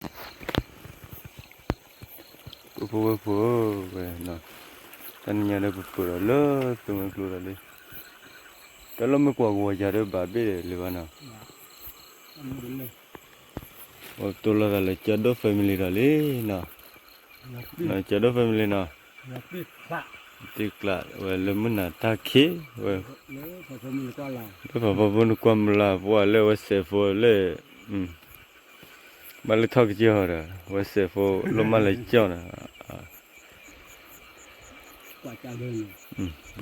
ပုၢ်ဖိဝဲၢ်ဖိဧၢ, ဝဲ, တနံၤညါဒီးပပၢၢ်ဒီးလၢသူမွဲကျိဒီးလံ, တၢ်လီၢ်မ့ၢ်ကွၢ်ကဝီၤယၤဒီးဘၣ်ဘ့ၣ်ဒီးလံဘၣ်နီၤ, ပတိၢ်လိာ်သးလၢကၠီဒိၣ် family ဒီးလံနီၤ, ကၠီဒိၣ် family နီၤ, တ့ကျးဝဲလၢမုၢ်နၤတၢ်ခံးဝဲ, လၢဖးဖီဖိနကွၢ်မလၤပှၢ်လၢဝဲစဲးဖိလၢ ဘၣ်လၢထီၣ်ကစၢၢ်ဟီဒီး ဝဲစဲးဖိလိၣ်မးလၢကၠီနီၤ,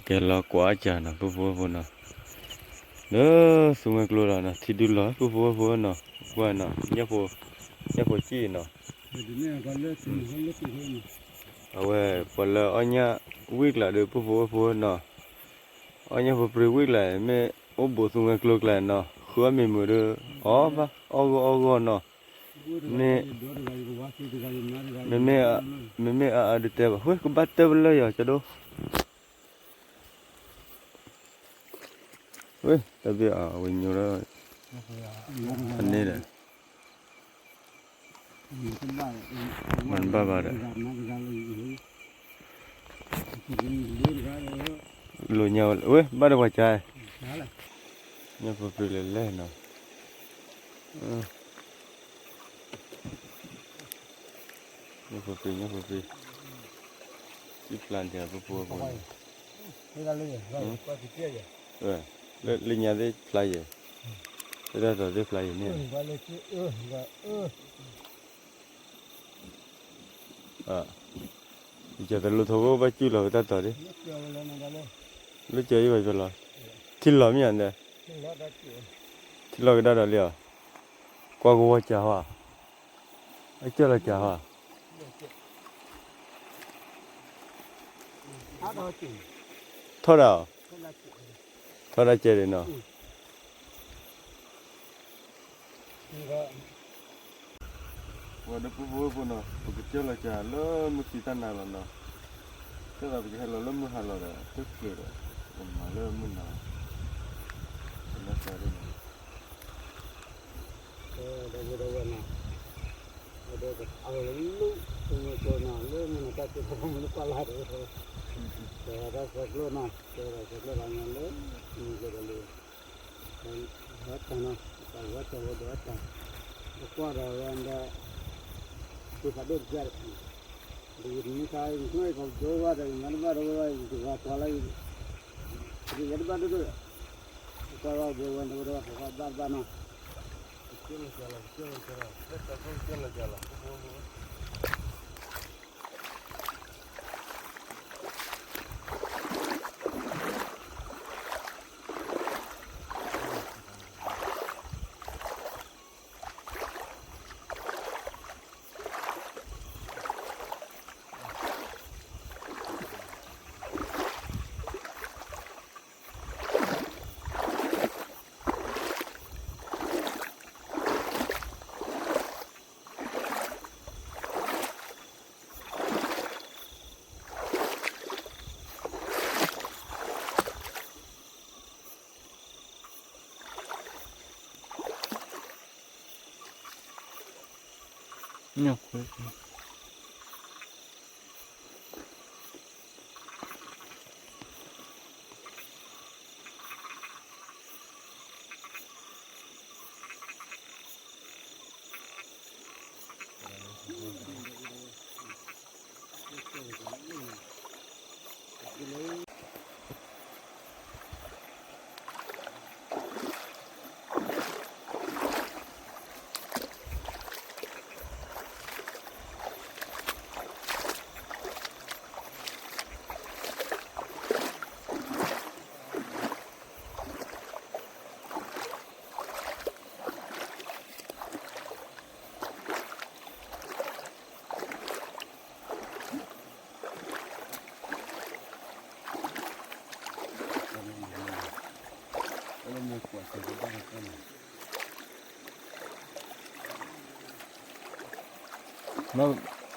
ကဲလီၤကွၢ်အကၢ်နီၤ ပုၢ်ဖိဝဲၢ်ဖိနီၤ, လၢသူမွဲကျိဒီးနီၤ ထံဒုလီၤ ပုၢ်ဖိဝဲၢ်ဖိနီၤ, ကွၢ်နီၤ, ညၣ်ဖိကံၣ်နီၤ, အဝဲ ပှၤလၢအီၣ်ညၣ်ဝံၣ်ကျါဒီး ပုၢ်ဖိဝဲၢ်ဖိနီၤ, အီၣ်ညၣ်ဖိပြံဝံၣ်ကျါ မ့ၢ်အိၣ်ဘူးသူမွဲကျိကျါနီၤ ဃုအီၣ်မ့ၤမုာ်ဒီး အီၣ်ဘၣ်အီၣ်ဂီၢ်အီၣ်ဂီၢ်နီၤ, မ့ၢ်, မ့မ့ၢ်အအါဒုးတဲဘၣ် ဝဲကဘၣ်တၢၢ်ပလၢၢ်ယီၤ ကၠီဒိၣ်, ဝဲ တၢ်ဘ့ၣ်အဝဲညိဒီး အန့ၣ်ဒီး မၤဘၣ်ဘၣ်ဒီး လိာ်ညါဝဲ ဝဲ ဘၣ်ဒီးပှၤကါ, ညၣ်ဖိပြံလဲၤလဲၣ်နီၤ, ညၣ်ဖိပြံ ညၣ်ဖိပြံ, ကံၣ်ဖျါဒဲး ပုၢ်ဖိဝဲၢ်ဖိန့ၣ်, လၢညါသ့ၣ်ဖျါယဲၢ်, လၢတၢ်တီၤသ့ၣ်ဖျါယဲၢ်န့ၣ်, ယကသလိထီဘိ ဘၣ်ကၠူၣ်လီၤပတၢ်တီၤဒ်, လၢကၠီယံၤဘၣ်ကၠီလီၤ, ထံလီၤမ့ၢ်ဧါန့ၣ်, ထံလီၤကဒါဒီးလံဧါ, ကွၢ်ကဝီၤကၢ်ဟီ, အကၢၢ်လီၤကၢ်ဟီ, ထီၣ်ဒၣ်, ထီၣ်ဒၣ်ကဲဒံးနီၤ. ပှၤဒီပုၢ်ဝဲၢ်ဖိနီၤ ပကစၢၢ်လီၤကၢ်လၢမုၢ်ခံတၢ်နၤလီၤနီၤ, ကဲသိးပကဟဲလီၤလၢမုၢ်ဟါလီၤဒီး တကဲဒီး ပမၤလၢမုၢ်နၤ, ပနၢ်စၢ်ဒ်န့ၣ် ဒီပုၢ်ဒီဝဲၢ်နီၤ, အဝဲလၢ သုမွဲကျိနီၤ လၢမုၢ်နၤတၢ်ကဲ ပမုၢ်လၢပှၢ်လၢ်ဒီး ကဲဝဲဒၣ်ဆဲးကျိနီၤ ကဲဝဲဒၣ်ဆဲးကျိလီၤညါလၢ မုၢ်ကျိဒီးလံ ဝဲတၢ်နီၤ တၢ်ဝဲတၢ်ဝဲဒီးတၢ် ပကွၢ်ဒီးဝဲဒီး သုဖးဒိၣ်တကဲ ဒ်ယမ့ၢ်ခါ ယမ့ၢ်ခီဒိဘၣ်ဒီး ယမၤတဘၣ်ဒီးဝဲ ယကဂၤပှၤလၢ ယကဂၤတဘၣ်ဒိၣ်ဒိၣ်ဒီး ပကွၢ်ဘၣ်ဘၣ်ဝဲဒီးဝဲ ပကွၢ်ဘၣ်တဘၣ်နီၤ ကစၢၢ်လီၤကၢ်လီၤ ကစၢၢ်လီၤကၢ်လီၤ ကစၢၢ်လီၤကၢ်လီၤ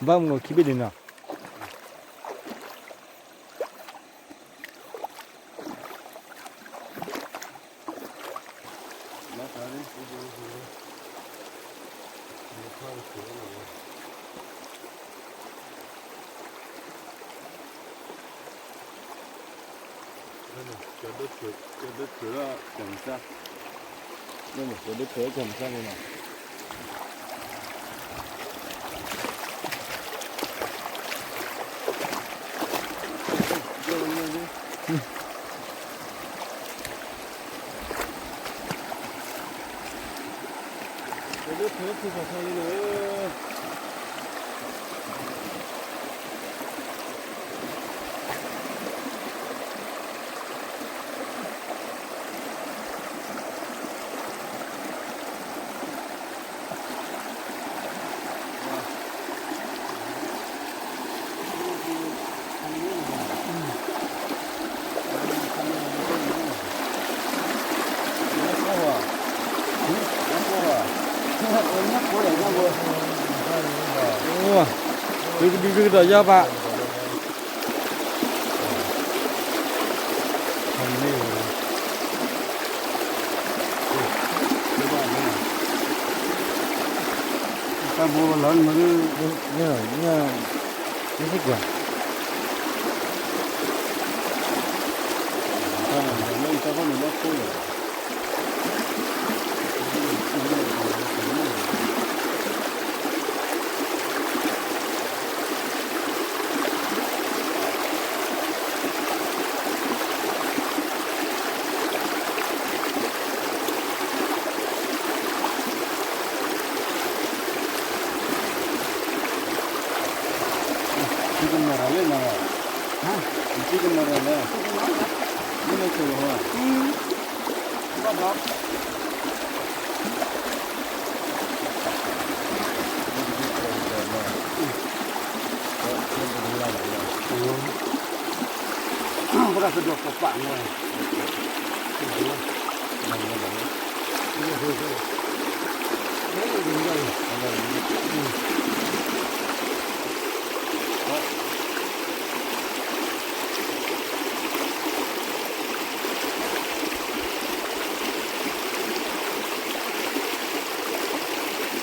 ဘၣ်မုၢ်ခံဘ့ၣ်ဒံးနီၤ. ကဒိၣ်ထုးထီၣ်ကၢမစၢ်, ကဒိၣ်ထုးထီၣ်ကၢမစၢ်န့ၣ်လီၤ. ကဒိၣ်ထုးထီၣ်ကၢမစၢ်န့ၣ်လီၤ. သုကဒုးသုကဒီးယါဘၣ်. တၢ်ဘိလီၤမ့ၢ်, ညၣ်, ညၣ်စ့ၢ်ကီး တၢ်ဘိန့ၣ်ဘၣ်ခိၣ်လီၤ. သုကမၤတၢ်လဲၣ်နၤ, သုကမၤတၢ်လဲၣ်, မ့ၢ်လဲၤဆိၣ်လီၤဟီ, ဘၣ်ဒီး ပှၤကဒီးပပာ်မီၤ, တ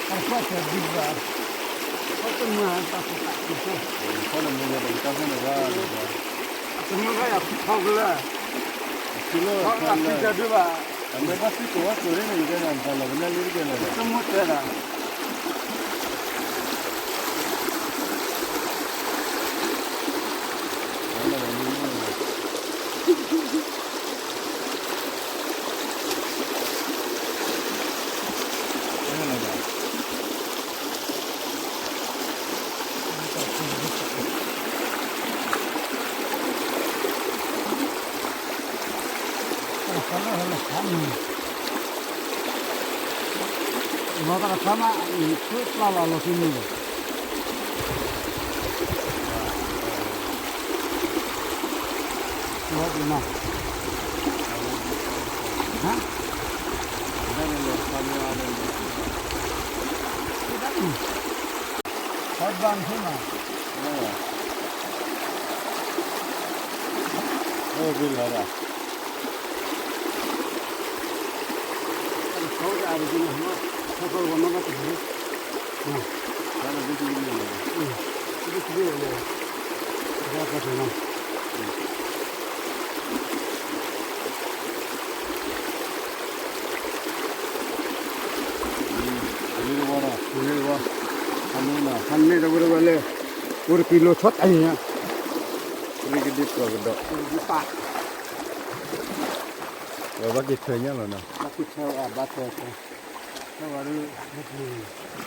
ၢ်ကွၢ်ဆၢဒံးဘၣ်, ခီတမုၢ်တၢ်ဖိသၣ်ကံၢ်ဖိ, ခီတမုၢ်တၢ်ဖိသၣ်ကံၢ်ဖိ, တမုၢ်ဘၣ်ယၤဖီကလၢာ်, ခီလၢဖံတၢ်ဒုးဘၣ်, အမဲာ်ဘၣ်သံကိးဝဲကိးန့ၣ် ယကဲနၤတၢ်လီၤကနၣ်လံတကဲလၢာ်, တမုၢ်တဲဒၣ် လီၤတၢ်တခါမး နဖုပျၢ်လီၤလီၤခံန့ၣ်လီၤ. လီၤဒ်နီၤ, ဟါ, ဟါဘၣ်နဖုနီၤ, အိၣ်ဘၣ်လီၤဒၣ် ဟါန့ၢ်တဝဲဒၣ်ဝဲလၢ အိၣ်တကံလိဆီတၢ်အံၤညါ, ရ့ကဒံပှၤကဒီး, ပှၤဘၣ်က့ၤထွဲညါလီၤနီၤ, ဘၣ်က့ၤထွဲဘၣ်ထွဲ, ဘၣ်ဝဲဒၣ်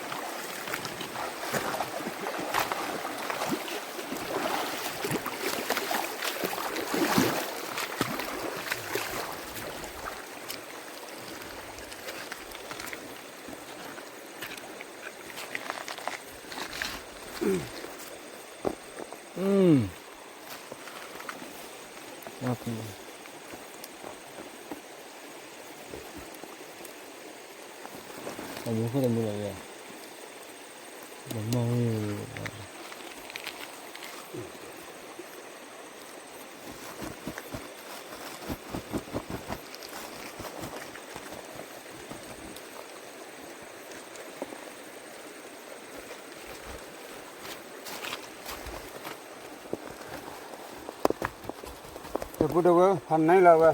အမူခိၣ်တမူလီၤ, မၤမီၢ်ဝဲ, အ ဒီပုၢ်ဒီဝဲၢ် ဟးန့ၢ်လီၤဝဲ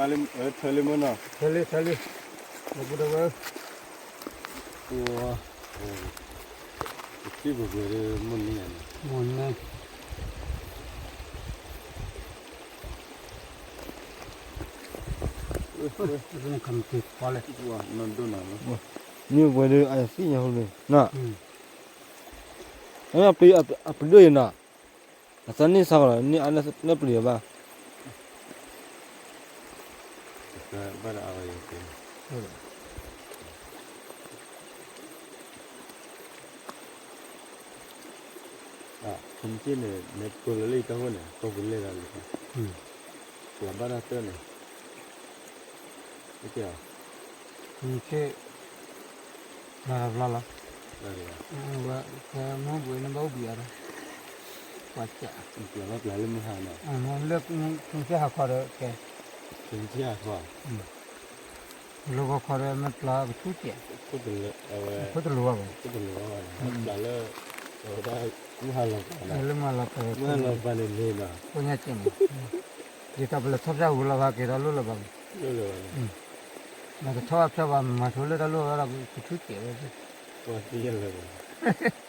ဘၣ်လၢ ထွဲလံမ့ၢ်နီၤ, ထွဲလံ ထွဲလံ, ဒီပုၢ်ဒီဝဲၢ်, ပထံၣ်ပှဲၤပှဲၤဒီး မိၢ်န့ၢ်ယၤန့ၣ်, မိၢ်န့ၢ် မ့ၢ်ပှဲၤဒီးအသ့ၣ်ညါဟူန့ၣ်, အပဒိၣ်ယၤနီၤ, အသးန့ၢ်ဆါဃီလီၤ န့ၢ်အါန့ၢ်ပျံၤဘၣ် ခီမ့ၢ်က့န့ၣ် နဲပၢလီၤလၢယတၢ်အိၣ်န့ၣ် ကီၢ်ပူၤလဲၢ်လီၤလံ, ပျၢ်ဘၣ်တၢ်တၢၢ်န့ၣ်, မ့ၢ်က့ ပျၢ်တဘျီလီၤ, ဝဲမ့ၢ်ဘှံးန့ၣ်ဘၣ်အိၣ်ဘှံးအါဒီး, ပှၤကး, ပျၢ်ဘၣ်ပျၢ်လၢမုၢ်ဟါနီၤ, လၢမုၢ်ဆ့ၣ်ဟါခီဒီးကဲ, မုၢ်ဆ့ၣ်ဟါခီ လၢဂီၤခီဒီး မ့ၢ်ပျၢ်ကဆူၣ်ကဲး, ခိၣ်တလိၤဘၣ်, ခိၣ်တလိၤဘၣ်, ပျၢ်လၢ အဝဲဒၣ် မုၢ်ဟါလီၤပာ်, လၢမုၢ်ဟါလီၤပာ်, မုၢ်ဟါလီၤပာ်န့ၣ်န့ၣ်ဒီး, ကိးညါကဲန့ၣ်, ယတၢ်ပလဲၤထီၣ်ဖၠၣ်ဝံၤလီၤဘၣ် က့ၤဒီးလိၣ်လၢၤဘၣ်, လိၣ်လၢၤဘၣ်န့ၣ်, မ့ၢ်တထီၣ်ဖၠၣ်ဘၣ် မၤဆိလၢတၢ်လိၣ်ဝဲဒီး ကဆူၣ်ကဲးဝဲ, ပှၤသံယဲၢ်လၢၤဘၣ် တၢ်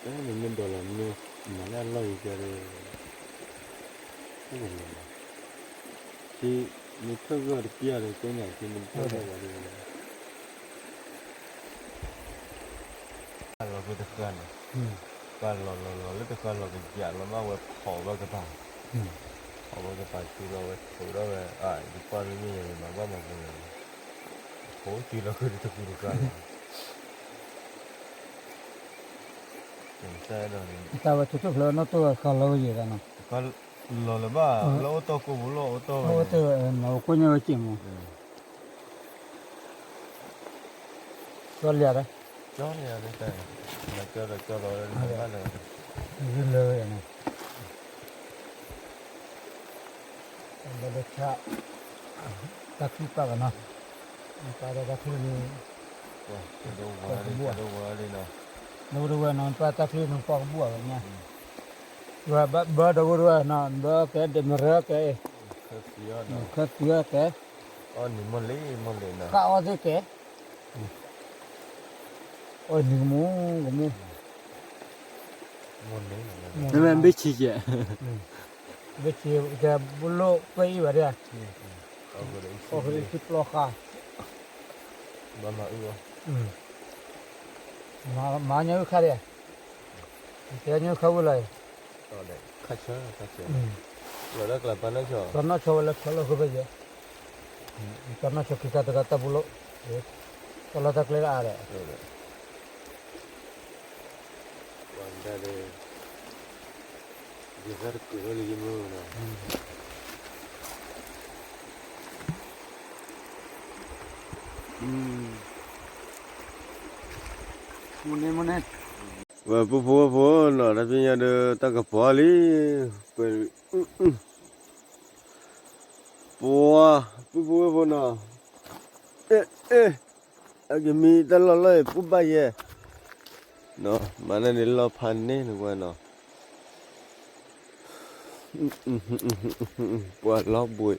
မ့ၢ်မ့ၢ်ဒီးလီၤမ့ၢ် မၤလၢအလီၢ်ဂ့ၤကဲဒီး အိၣ်လီၤ, မ့ၢ်ထၢၣ်ဂၢၢ်တပျၢ်ဒီး ကိးညါက့ မ့ၢ်ထၢၣ်ဂၢၢ်ဘၣ်ဒီး လီၤက့ၤတဃၢ်န့ၣ်, ပၢ်လီၤလီၤလီၤလၢတဃၢ်လီၤကယၢ်လီၤမး ဝဲဖီၣ်ဝဲကပၤ, ဖီၣ်ဝဲကပၤဆူလီၤဝဲထိးဒီးဝဲ, ယပၢ်မ့ၢ်မ့ၢ်ယၤန့ၣ်မၤဘၣ်မၤပှဲၤလီၤ, ထိးစုလီၤဃုာ်တဃုာ်တဃၢ်လီၤ, တၢ်ဝဲထိးထိးဖျဲးနီၢ်တိၢ်ဃၢ်လီၤဝဲယဲၢ်ဒၣ်နီၤ, လီၤလၢၤဘၣ် လၢအိၣ်တီၢ်ကိၢ်ပူၤလီၤ အိၣ်တီၢ်ဝဲ, အိၣ်တီၢ်မၤကိးညါဝဲက့မး ကၠီလၢ်ဒီး, ကၠီလၢ်ဒီး, ကၠီဒီးကၠီလီၤ, လၢလၢန့ၣ်, ဘၣ်ဒီးဆၣ်, တၢ်ချံပာ်ကနီၤ, ပာ်ဒီးတၢ်ချံန့ၣ်, ဒီးဝဲနီၤ ပာ်တၢ်ချံန့ၣ် ပှၤကဘူၣ်အီၤဝဲညါ, ဝဲဘၣ်ဘၢဒီးဝဲဒၣ်နီၤ ဘၢကဲ ဒမရၢကဲ, ခဲသံအီၤကဲ အီၣ်နံၤမိၢ်လံၤ မိၢ်လံၤနီၤ ဃၣ်အီၣ်သ့ၣ်ကဲ, အီၣ်နံၤကမူကမူ, မိၢ်လံၤ, မ့မ့ၢ်ဘ့ၣ်ဆံးကဲ, ဘ့ၣ်ဆံးကဲ ဘလိၣ်ကွဲအံၤဘၣ်ဒၣ်, အီၣ်က့ၤလၢထံပျီဃာ်, မၤအုၣ်, မၤညါအုၣ်ခါဒၣ်, ကဲညါအုၣ်ခါဝံၤလီၤ, လီၤဒၣ်ကျါပနီၢ်ဆီ, ပနီၢ်ဆီဝဲလၢဖျီလီၤဃုဖဲယဲၢ် ပနီၢ်ဆီခံခါတဂၤတၢ်ပူၤလိၣ်, တၢ်လီၢ်တၢ်ကျဲလၢအါဒီး, ပှၤဒၣ်ဒီး, ယသးတကုးဝဲလၢယမိၢ်ဒီး, မိၢ်န့ၣ် မိၢ်န့ၣ်, ဝဲပုၢ်ဖိဝဲၢ်ဖိနီၤ တၢ်ဖံးညါဒီးတၢ်ကပီၤလံ, ကွဲး, ပှၤ, ပုၢ်ဖိဝဲၢ်ဖိနီၤ, အဲ, အဲ, အကမံတၢ်လီၢ်လီၢ်အံၤ ပူၣ်ဘၣ်ယဲ, မၤန့ၢ်န့ၣ်လီၤဖးန့ၢ်နကွၢ်နီၤ, ပှၤလီၤဘှံး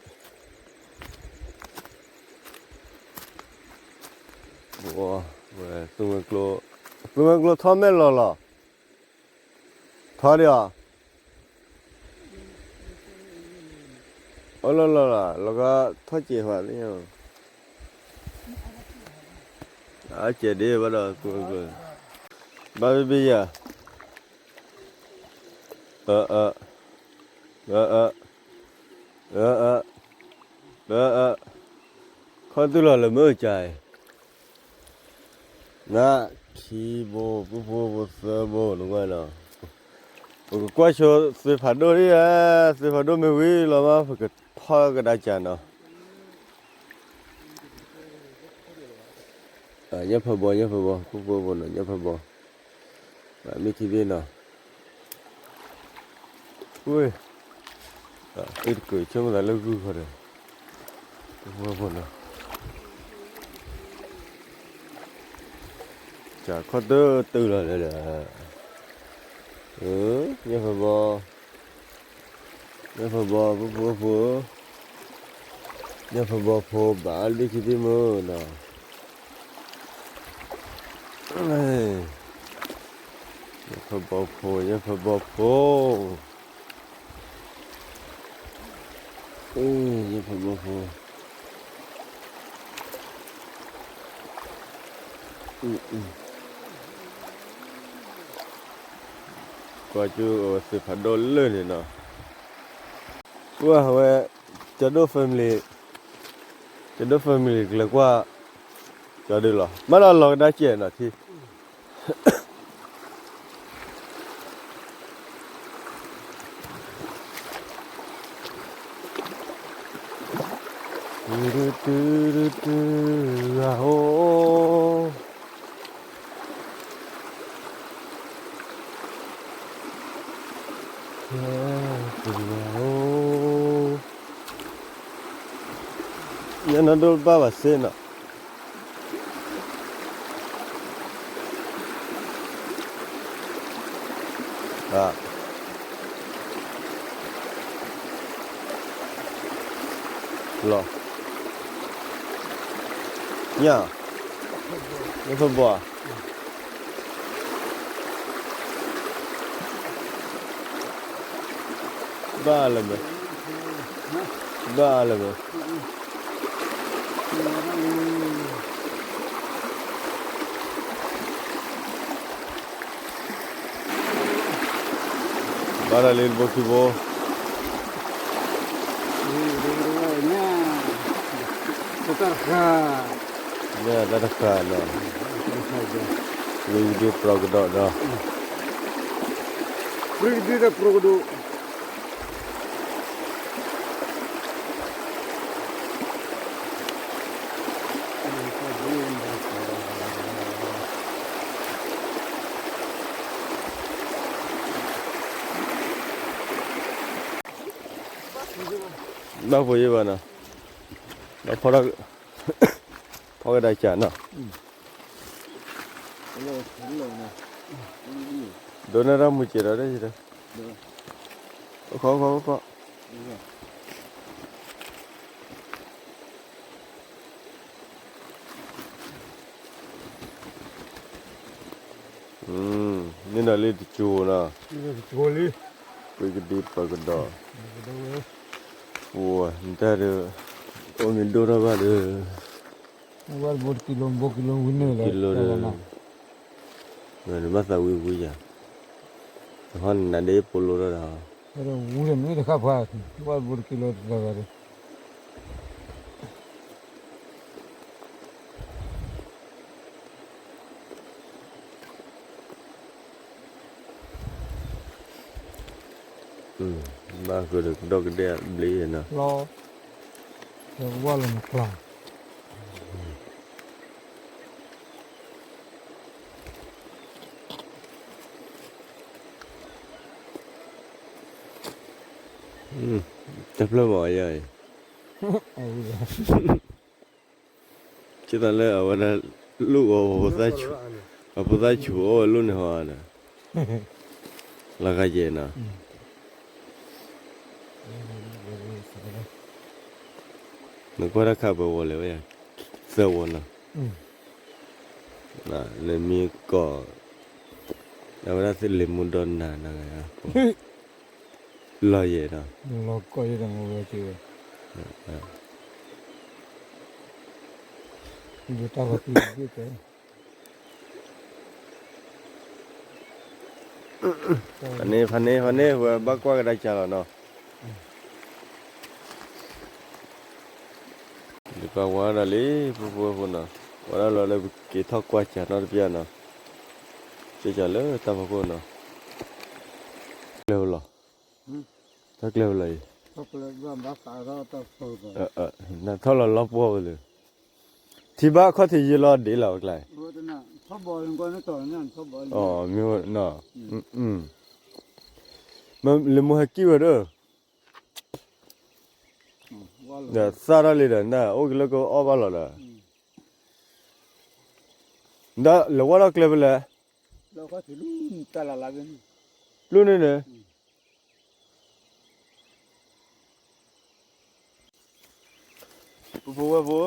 ဝဲ, ဝဲ, သူဝဲကျိ, သူဝဲကျိထီၣ်မဲာ်လီၤလီၤ, ထီၣ်ဒံးအီၤ, အီလီၤလီၤလီၤ လီၤကထီၣ်စဲးဝဲသ့ၣ်ညါ, အစဲးဒ်ဘၣ်ဒီး, ဘၣ်ဘ့ၣ်ဘ့ၣ်ယၤ, အၢ အၢ အၢ အၢ ခီၣ်သုလီၤလၢမုၢ်ကၠၤအံၤ, နခံဘိ ပူဖိဘိသၢဘိနကွၢ်နီၤ, ပကကွၢ်ဆိသုးဖးဒိၣ်ဒ်ဧါ, သုးဖးဒိၣ်မ့ၢ်ဝံၤလီၤမး ပကထီၣ်ကဒါကၢ်နီၤ, ညၣ်ဖးဘီ ညၣ်ဖးဘီ ပူဖိဘိနီၤ ညၣ်ဖးဘီ, မ့ၢ်ခံဘ့ၣ်နီၤ ဝ့ၢ်, သုတကုးဆိကမိၣ်သးလၢဂုၢ်ခီဒီး, ပူဖိဘိနီၤ, ကၢ်ခီၣ်တတုၤလီၤလၢဒီး, ညၣ်ဖးဘီ ညၣ်ဖးဘီ ပူဖိဖိ, ညၣ်ဖးဘီဖိဘၣ်လၢခံသ့ၣ်မုၢ်နီၤ, ညၣ်ဖးဘီဖိ ညၣ်ဖးဘီဖိ, ညၣ်ဖးဘီဖိ ကွၢ်ကၠူအဝဲသုးဖးဒိၣ်လၢာ်န့ၣ်နီၤ, ဝဲဝဲ, ကၠီဒိၣ် family, ကၠီဒိၣ် family ကလဲၤကွၢ်, ကၠီဒိၣ်လီၤ မ့ၢ်ဒီးလီၤကဒါကဲးနီၤထံ တုၤတုၤတုၤတုၤ ဂၤဧိ, ဟဲတဂၤဧိ, ယနီၢ်ဒိၣ်ဘၣ်ဘၣ်စ့နီၤ လီၤ, ညၣ်, ညၣ်ဖးဘီ, ဘၣ်လၢၤမ့ၢ်, ဘၣ်လၢၤမ့ၢ် ဘၣ်တၢ်လံတဘိခံဘိ, ညၣ်, တၢ်တဃၣ်, ညၣ်တၢ်တဃၣ်နီၤ, ဝံၤဒုးပြီကဒီးဒီး, ဝံၤဒုးတၢ်ပြီကဒီး ဘၣ်ဖိယဲၢ်ဘၣ်နီၤ, ဒီးဖီ, ဖီကဒါကၢ်နီၤ, ဒိးန့ၢ်တၢ်မူကဲးဒီး, ခီခီခီခီ န့ၣ်ဒီးလံတကၠိနီၤ, ပကဒံပကဒီး, ပှၤနတၢ်ဒီး, အိၣ်မ့ၢ်ဒိၣ်ထီၣ်ဘၣ်ဒီး, ဘၣ်တဘိတကံလိဘိကံလိဝံၤန့ၣ်လီၤ, နဘၣ်သးဝံၤဝံၤယၤ, နဟီနနါဒ့ပိလိထီၣ်ဒီး, ဝံၤဒီးမ့ၢ်တခါဖး, ဘၣ်တဘိတကံလိတဂၤဂၤဒီး ဘၣ်ဃုာ်ဒီးကဒီကဒဲဘျ့နီၤ, လီၤ, ဝဲလီၤမကျါ, တၢ်ဖျၢၣ်မၤအီၤယၤအံၤ ကသးလၢအဝဲဒၣ် လူၣ်အီၤ, အဖိသၣ်ဆူၣ်အီၤဝဲလူၣ်န့ၣ်ဟီဒီး, လီၤဂာ်ယဲနီၤ, နကွၢ်တၢ်ခးပှဲၤဝီၤလဲၣ်ဝဲယၤ, သၢဝီၤနီၤ, နမ့ၢ်ကီၢ်, အဝဲဒၣ်သ့ၣ်လ့ၤမူဒီနၤနၤ, လီၤယဲနီၤ, လီၤကီၢ်ယဲဒီးမဝဲက့ၤဝဲ, ယတၢ်ဂီၤပျံၤယကဲ ဖးန့ၢ် ဖးန့ၢ် ဖးန့ၢ် ဝဲဘၣ်ကွၢ်ကဒါကၢ်လီၤနီၤ. ယကွၢ်ဝဲဒၣ်လံ ဖိဖိဖိနီၤ, ဝဲဒၣ်လီၤလၢပက့ၤထီၣ်ကွၢ်ကၢ်နီတပျၢ်နီၤ, ကၢ်ကၢ်လၢတၢ်ဖီခိၣ်နီၤ, ကျဲဝဲလီၤ, တၢ်ကျဲဝဲလီၤအံၤ, နထီၣ်လီၤလီၤပှီၢ်ဝဲလၢ ထံဘၣ်ခီၣ်ထံးယံၤလီၤဒ်လီၤဝဲကျါ, မ့ၢ်ဝဲနီၤ, လၢမိၢ်ဟဲကံၣ်ဝဲဒီး ဒီးသၣ်ထီၣ်လံဒီး နအိၣ်ကလၢကအီၣ်ဘၣ်လီၤဒီး, ဒီးလဲၤဝဲထီၣ်ကျဲဖဲလဲၣ်, ပျိၢ်န့ၣ်န့ၣ် ပဖိဝဲဖိ,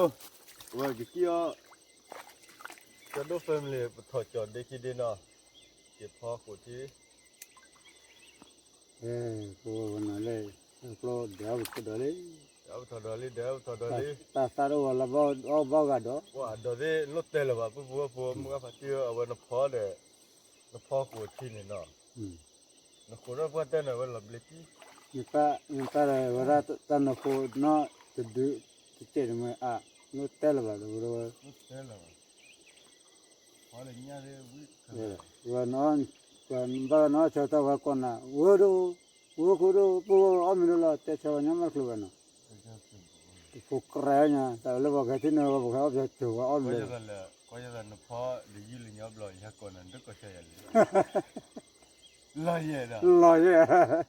ဝဲကစံၣ်အီၤ, ကၠီဒိၣ် family ပထီၣ်ကၠီၣ်ဒ့ခံဒ့နီၤ, က့ၤဖီခိၣ်ထံ, ပဝဲနၤလၢ ကျိဒီးပထီၣ်ဒီးလံ, ဒီးပထီၣ်ဒီးလံ, ဒီးပထီၣ်ဒီးလံ, တၢ်သးတအိၣ်လၢအီၣ်ဘၣ်ဂၤဒီး, ပှၤအဒိးသ့ၣ်လိၣ်တဲလၢၤဘၣ် ပဖိဝဲဖိ မုၢ်ဂၢ်ဖးတံၢ်ဧၢ အဝဲနဖီဒီး, နဖီခိၣ်ထံန့ၣ်နီၤ, နဃိးထီၣ်ပှၢ်တဲန့ၣ် အဝဲလီၤဘျ့ကံ, နတၢ်ဝဲဒၣ်တၢ်နဃိးနီတဒု, တကဲးတမ့ၢ်အါ, လိၣ်တဲလၢၤဘၣ်ဒီးဝဲ, ဝဲ, ပှၤဘၣ်နီၢ်ဆၢတၢ်ဝဲကိးနၤ ဝဲဒိၣ်, ဝဲခိၣ်ဒိၣ် ပဝဲအီၣ်မ့ၢ်ဒိၣ်လီၤ တဲဆၢဝဲညါမးကျိၤဝဲနီၤ, ပဖိကြၢးညါ တၢ်လၢပှၤဂဲၤထံန့ၣ် ပှၤဂဲၤအီၣ်ပျီကၢၤဝဲအီၣ်မ့ၢ်ဒိၣ်, နဖီဒီးယုၢ်လၢညါဘျီ ယဟဲကိးနၤ နတကိးဆၢယၤလံ, လီၤယဲၢ်ဒီး, လီၤယဲၢ် ထီ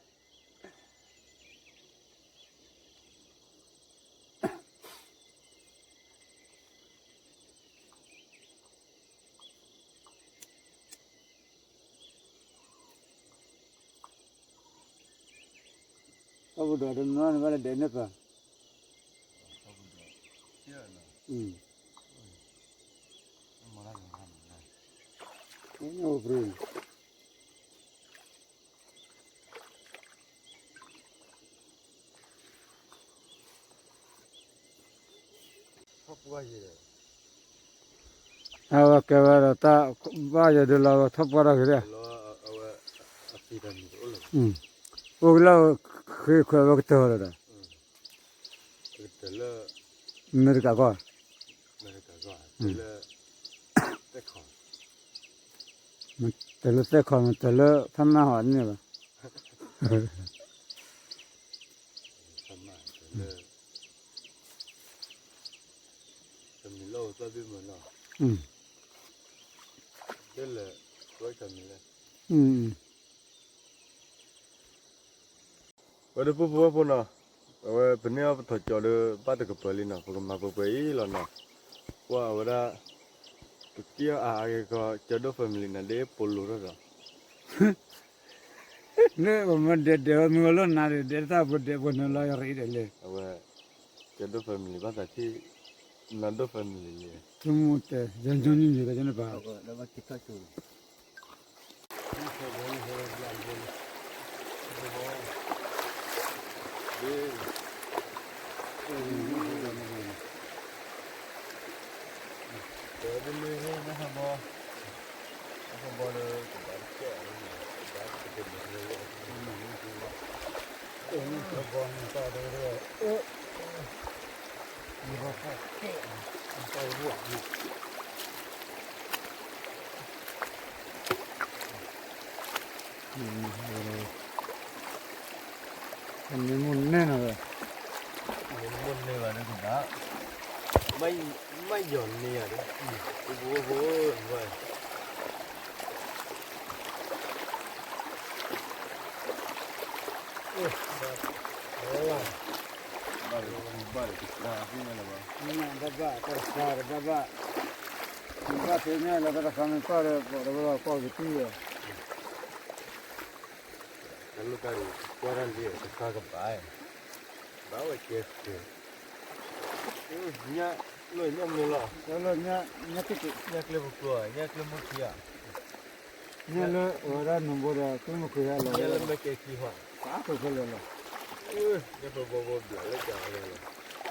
ၣ်ပူၤဒီးတနီၤန့ၣ်ဘၣ်လၢဒဲးန့ၣ်ပၢ်, အိၣ်ပြံ အဝဲကဲဝဲဒီးတၢ်ဘၣ်ယဲဒုးလီၤဝဲထီၣ်ပှၢ်ထီၣ်က့ၤဒီး, အိၣ်ကလၢဃ့ခွဲးဝဲကတၢၢ်လီၤဒီး, အမဲရကၤကီၢ်, တၢ်လၢသဲခီမ့ၢ်တၢ်လၢဖးမၢ်ဟီန့ၣ်ဘၣ် ဝဲဒၣ်ပူဖိဝဲဖိနီၤ, အဝဲပန့ၢ်အီၣ်ပထီၣ်ကၠီဒီးဘၣ်တကပၤလံနီၤ, ပကမၤပှဲၤပှဲၤအံၤလီၤနီၤ, ကွၢ်အဝဲဒၣ်, ကက့ၢ်အီၣ်အါအါဂီၢ်ဂီၢ် ကၠီဒိၣ် family နၤဒ့ပိာ်လိၤထီၣ်ဒီး လၢပမ့ၢ်ဒဲးဒဲးဝဲမ့ၢ်ဝဲလီၤနၤဒီး ဒဲးတၢ်ပူၤဒဲးပူၤန့ၣ်လီၤယရံးဒဲးလၢ, အဝဲ, ကၠီဒိၣ် family ဘၣ်သးထံၣ်, နၤဒိၣ် family လံ, ဆိကမိၣ်တဲ ယၤညီနုၢ်ညီကန့ၣ်ပၢ် မ့ၢ်မိၢ်န့ၢ်နီၤဝဲ, မ့ၢ်မိၢ်န့ၢ်ဘၣ်ဒီးကဘၣ်, မ့ၢ်ယီၤန့ၢ်ယၤဒီး, ပူဖိဖိဝဲ ဘၣ်လၢပူၤဘၣ်လၢကစၢ်သ့ၣ်ညါလၢၤဘၣ်, ဘၣ်ဘၣ် တၢ်တခါဒီးဘၣ်ဘၣ်, ဘၣ်သ့ၣ်ညါလၢတၢ်တခါမ့ၢ်ကီၢ်ဒီး ပှၤတဝဲလီၤကီၢ်ကတံၢ်ဝဲ တၢ်လိၣ်တၢ်ဒုး ကွၢ်တၢ်လံတခါကဘၣ်, ဘၣ်ဝဲကဲကဲ, ညၣ်လိၣ်ညၣ်မနုၤလီၤ, ညၣ်ကျဲပကျိၤ ညၣ်ကျဲမိၢ်ခံဧါ, ညၣ်လၢအဝဲဒၣ်နူၤဘိဒီးကျဲမိၢ်ခံဟဲလီၤ, ညၣ်လၢမဲာ်ကဲခံဟီ, ပာ်ဖဲလဲၣ်လီၤ, ညၣ်ဖိဘိဘိဘျးလၢကၢ်အဂၤလီၤ,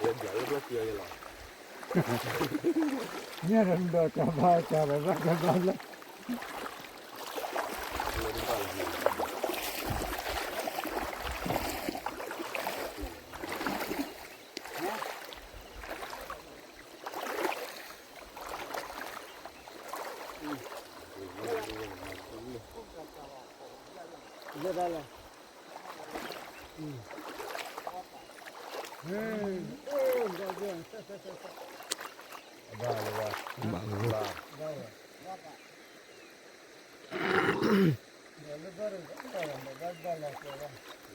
လၢဘျးလၢဘျီၣ်ခံအဂၤလီၤ, ညၣ်ဒီးဒီးတၢ်ဘါတၢ်ဒီးဘၣ်တၢ်ဘါလၢ တၢ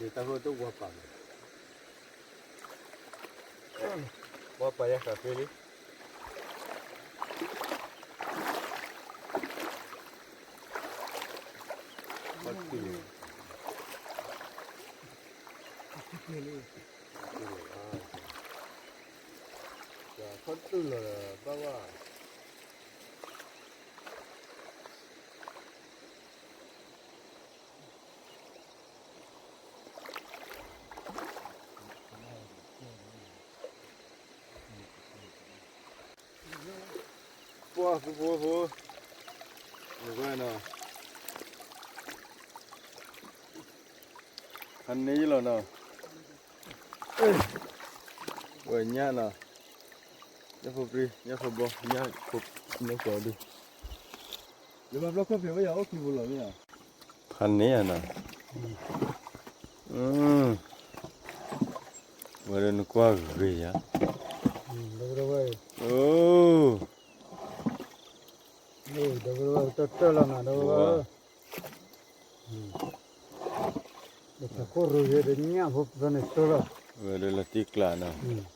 ်ဃိတဝါပာ်န့ၣ်, ဝါပာ်ယါဃာ်ဃ့လံ, ခီတုၢ်လီၤ, ခီတုၢ်လီၤဒီးဘၣ်ဝါ ပှၤဖိဖိဖိ, နကွၢ်နီၤ, ဖးန့ၢ်လီၤနီၤ, ဝဲညၣ်နီၤ, ညၣ်ဖိပြံ, ညၣ်ဖိဘီ, ညၣ်ဖိ, ညၣ်ကီဒု, လၢဘၣ်ဘျီၣ်ခိၣ်ဖံးဝဲယၤအိၣ်ခံဖိလီၤမ့ၢ်ဧါ, ဖးန့ၢ်ဧါနီၤ, ဝဲဒၣ်နကွၢ်ဂ့ၤယၤ, အိၣ် ဒီပုၢ်ဒီဝဲၢ် တၢၢ်လီၤနၤ ဒီပုၢ်ဒီဝဲၢ်, တၢ်ခိၣ်ရိၤယဲတညၣ်ဖိဖဲန့ၣ်တၢၢ်လီၤ, ဝဲဒၣ်လီၤတံၢ်ကျးနီၤ,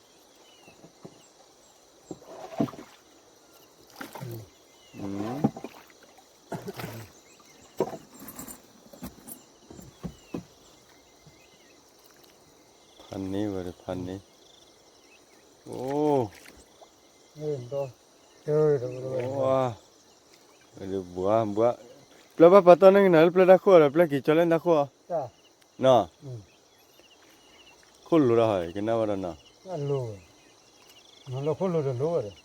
ဖးန့ၢ်ဝဲဒၣ်ဖးန့ၢ်, အိၣ် ဝါ, ဘှါဘှါ, ပျဲၢ်ဘၣ်ပာ်တီၢ်န့ၢ်ကနၤလၢပျဲၢ်တၢ်ခိၣ်ဒီး ပျဲၢ်က့ၤကၠီလၢတၢ်ခိၣ်, နီၤ, ခိၣ်လိၤဒီးဟီ ကနၣ်ဝဲဒီးနီၤ, လီၢ်ခိၣ်လိၤတလိၤဝဲဒီး,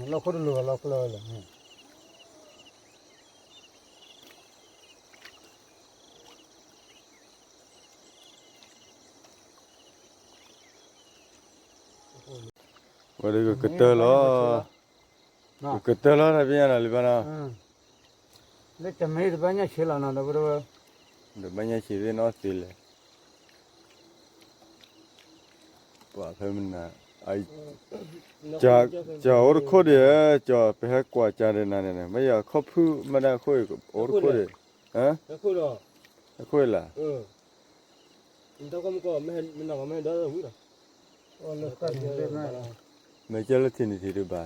လီၢ်ခိၣ်တလိၤဘၣ်လီၢ်ကျၢၢ်ဝဲလီၤ, ဝဲဒၣ်ကကတၢၢ်လီၤ, ကကတၢၢ်လီၤ တၢ်ပညၣ်နီၤ လံဘၣ်နီၤ, လၢတမ့ၢ်တဘၣ်ညၣ်ဆံးလီၤနီၤ ဒီပုၢ်ဒီဝဲၢ်, တဘၣ်ညၣ်ဆံးသ့ၣ်နီၣ်သ့လဲၣ်, ပှၤဖဲမနၤ, ကၢ်အိၣ်တခိၣ်ဒံး, ကၢ်ပဟဲကွၢ်ကၢ်ဒံးနၤန့ၣ် မ့ၢ်ယၤခီၣ်ဖုၣ်မ့ၢ်ဒၣ်ခိၣ်အံၤ အိၣ်တခိၣ်ဒံး, တခိၣ်လၢ်, မ့ၢ်ကဲလၢထံၣ်န့ၣ်ထံၣ်ဒံးဘၣ်,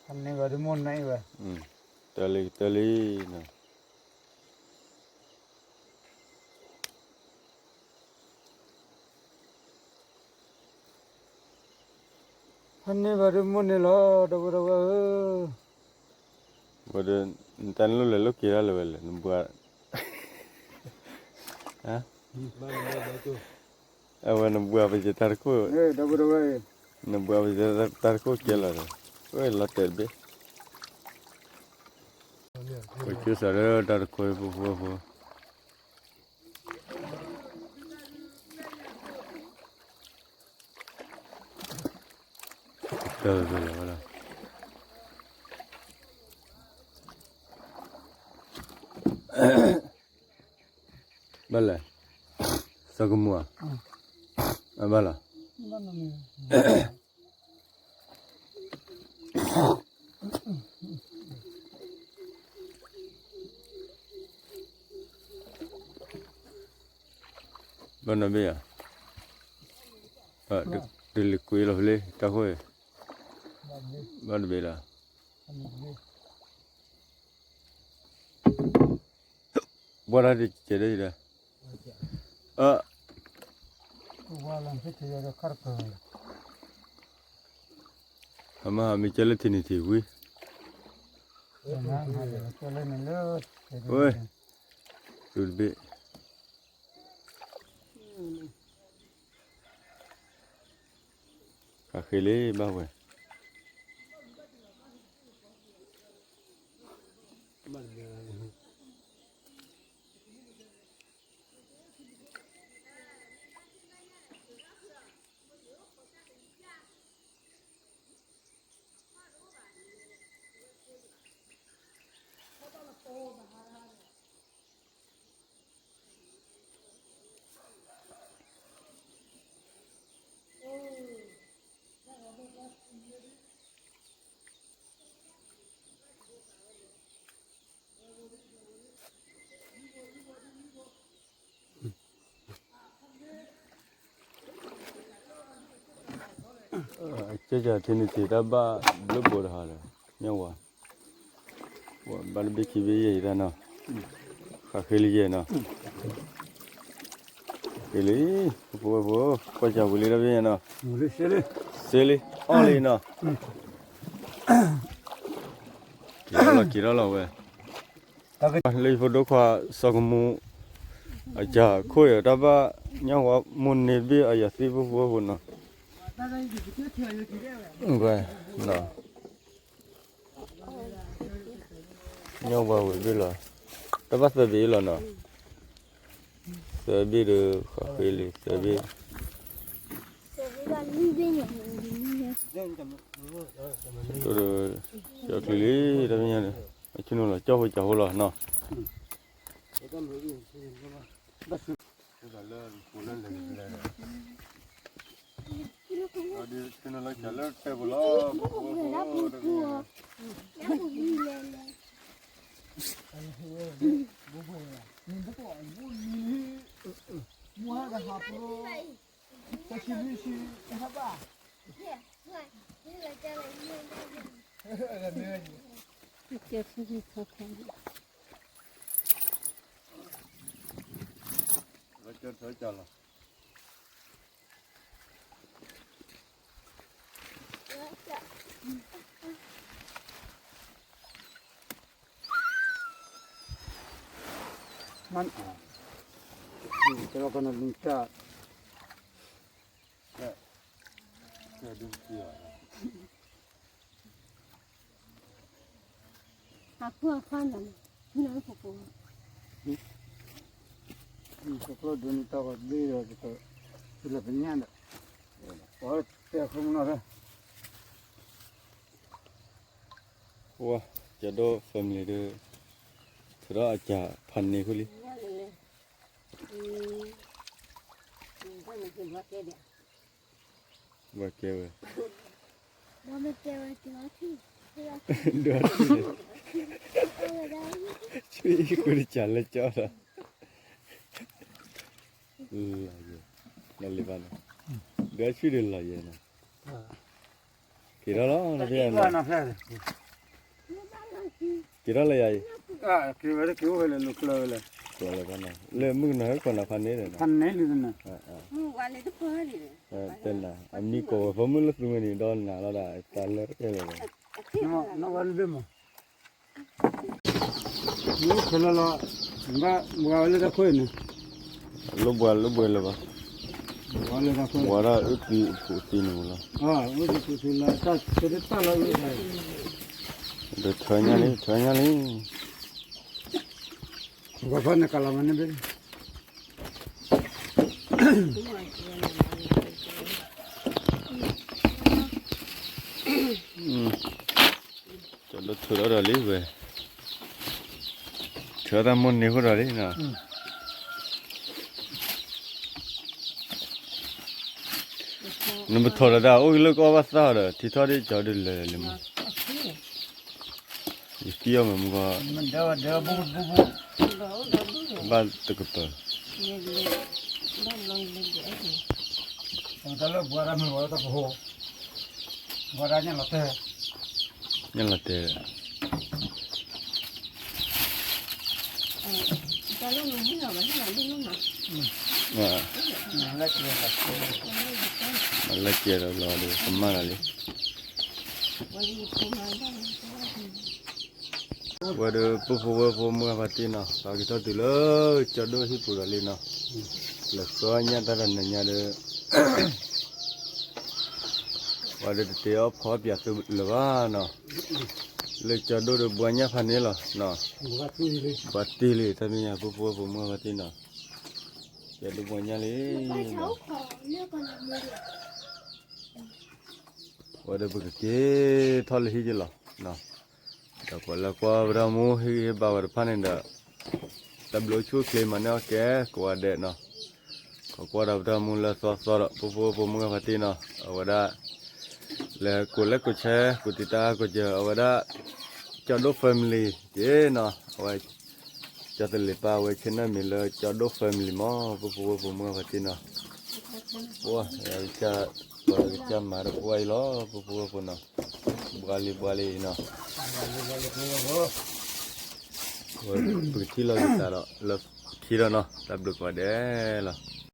ဖးန့ၢ်ဘၣ်ဒ်မိၢ်န့ၢ်ဝဲ, တၢ်လံ တၢ်လံနီၤ ဖးန့ၢ်ဘၣ်ဒ်မိၢ်န့ၢ်လီၤ ဒီပုၢ်ဒီဝဲၢ်ဧၢ, ဝဲဒီး နတၢ်နလိၣ်လဲၤလိၣ်က့ၤဒၣ်လၢၤဝဲလဲၣ် နဘှါ, အဝဲနဘှါပယီၤတၢ်တခိၣ်, ဒီပုၢ်ဒီဝဲၢ်ဧၢ, နဘှါပယီၤတၢ်တခိၣ်ကဲလီၤဒီး, ဝဲလီၤတဲာ်တဘ့ၣ်, ပကစၢ်လၢတၢ်တခိၣ်ဖိဖိဖိ တၢ်လီၤဝဲလီၤ, ဘၣ်လဲၣ်, စီၤကမူၤဧါ, အဘၣ်လီၤ. ဘၣ်နီၣ်ဘ့ၣ်ယၤ, တလံၤကွံာ်လီၤဖဲလံ တၢ်ဃိၣ်အံၤ, ဘၣ်တဘ့ၣ်လီၤ. ဘၣ်တၢ်တကဲးဒၣ်အံၤဒီး, အ, အမ့ၢ်ဟးမ့ၢ်ကဲလၢထံၣ်န့ၣ်ထံၣ်ဝံၤ ဝဲ, တူၢ်တဘ့ၣ်, ဃးဃ့လံဘၣ်ဝဲ. ကဲကထံနုာ်ထံးတၢ်ဘၣ်ဘျုးဘိတဟါဒီး ညၣ်ဝါ, ဘၣ်တဘ့ၣ်ခံဘ့ၣ်ယဲၢ်ယတၢ်နီၤ, ဃးဃ့လံယဲၢ်နီၤ, ဃ့လံ, ဖိဖိဖိ, ကွၢ်စၢ်ဝံၤလံတၢ်ဘ့ၣ်ညါနီၤ, စ့လံ, အီၣ်လံနီၤ, က့ၤထီၣ်လီၤက့ၤထီၣ်လီၤဝဲ. လၢယဖိဒိၣ်ခွါစီၤကမူ အစၢ်ခိၣ်အံၤ တၢ်ဘၣ်ညၣ်ဝါမိၢ်န့ၢ်တဘ့ၣ်အယၤသံၣ်ဖိဖိဖိနီၤ, ဝဲ, ညၣ်ဝါဝံၤဘ့ၣ်လီၤ, တၢ်ဘၣ်သၢဘ့ၣ်အံၤလီၤနီၤ, သၢဘ့ၣ်ဒီးဃးဃ့လံ သၢဘ့ၣ်, ဒီး, ကၠီချုးလံ တၢ်ဘ့ၣ်ညါန့ၣ်, အဆ့ၣ်နီၤလီၤကၠီဖိကၠီဖိလီၤနီၤ. ဝဲ, ကၠီဒိၣ် family ဒီး, ထုးထီၣ်အစၢ်ဖးန့ၢ်ခိၣ်လံ. ဘၣ်ကဲဝဲ, ဒွးထံၣ်, ဆူအံၤဃုတစၢ်လၢကၠီဒီး, လီၤယဲ, နလံၤဘၣ်န့ၣ်, ဒွးဆူဒ်လီၤယဲနီၤ, က့ၤထီၣ်လီၤ, က့ၤထီၣ်လၢယၤအံၤ, လၢမုၢ်ကနီၤဟဲကီးနၤဖးန့ၢ်ဒီး, တဲနၤ အမံၤကိးဝဲဖိမုၣ်လၢသူဝဲန့ၣ် ဒီးနၤလီၤဒၣ် တၢ်လၢတကဲလၢၤဘၣ်. မ့ၢ်အိၣ်ခဲလၢာ်လီၤ, ဘၣ်ဝဲလၢတၢ်ခိၣ်အံၤန့ၣ်, လိၣ်ဘှါလိၣ်ဘှါလၢၤဘၣ်, ဝဲဒၣ်အုၣ်သံအပူၤသံန့ၣ်လီၤ, အုၣ်သံပူၤသံလၢတၢ်တတၢ်လီၤအုၣ်သံ, ဒီးထၢညါလံ ထၢညါလံ, ပှၤဖးန့ၣ်ကလီၤမးန့ၣ်ဘၣ် ကၠီဒိၣ်ထုးထီၣ်ဒီးလံဝဲ, ထုးထီၣ်တၢ်မိၢ်န့ၢ်ဃိဒီးလံနီၤ, နပထီၣ်ဒီးတၢ်အိၣ်လၢကအီၣ်ဘၣ်သၣ်ဒီး ထံထီၣ်ဒ်ကၠီဒုးလဲၤလံမး, ယသံအီၤမ့ၢ်မုၢ်ဂီၤ, ဘၣ်တကပၤ တၢ်လၢပှၤရၢ်မ့ၢ်ဝဲတၢ်ကဟိ, ပှၤရၢ်ညၣ်လီၤတဲာ်, ညၣ်လီၤတဲာ်, မၤလၢကဲဒီးလီၤဒီး ကမၣ်လီၤလံ. ဝဲဒီး ပုၢ်ဖိဝဲၢ်ဖိမုၢ်ဂၤဖါတံၢ်နီၤ, ပကထီၣ်တုၤလၢကၠီဒိၣ်ဟံၣ်ပူၤဒီးလံနီၤ, လၢကီညၣ်တၢ်တနံၤညါဒီး ပှၤဒီးတတဲအီၣ်ဖီအီၣ်ပၠးသုလၢၤဘၣ်နီၤ, လၢကၠီဒိၣ်ဒီးဘှါညၣ်ဖးန့ၣ်လီၤနီၤ, ဘှါတ့ၢ်လံ တၢ်မ့ၢ်ညါ ပုၢ်ဖိဝဲၢ်ဖိမုၢ်ဂၤဖါတံၢ်နီၤ, ကၠီဒိၣ်ဘှါညၣ်လံနီၤ, ဝဲဒီးပကက့ၤထီၣ်လၢဟံၣ်က့ၤလီၤနီၤ, ဒီးပှၤလၢကွၢ်ပတၢ်မူဟ့ၣ်ဂံၢ်ဟ့ၣ်ဘါဝဲတဖၣ်န့ၣ်ဒီး တၢ်ဘျုးအိၣ်ဆူၣ်အိၣ်ချ့မၤန့ၢ်အီၣ်ကဲကိးဂၤဒဲးနီၤ, ခီကွၢ်ဒီးပတၢ်မူလၢသီသီဒီး ပုၢ်ဖိဝဲၢ်ဖိမုၢ်ဂၤဖါတံၢ်နီၤ, အဝဲဒၣ် လဲၤကိးလဲၤကိးဆဲ ကိးတံာ်တာ်ကိးစၢၤ အဝဲဒၣ် ကၠီဒိၣ် family က့ၤနီၤ, အဝဲ ကၠီသလ့ၤပၢ်ဝဲ channel မံၤလၢကၠီဒိၣ် family မး ပုၢ်ဖိဝဲၢ်ဖိမုၢ်ဂၤဖါတံၢ်နီၤ, ပှၤကစၢ်မၤတပှၢ်အံၤလီၤ ပုၢ်ဖိဝဲၢ်ဖိနီၤ, ဘှါလံဘှါလံနီၤ, ပကထံၣ်လီၤက့ၤသးဒီးလၢခံဒီးနီၤ, တၢ်ဘျုးကိးဂၤဒဲးလီၤ.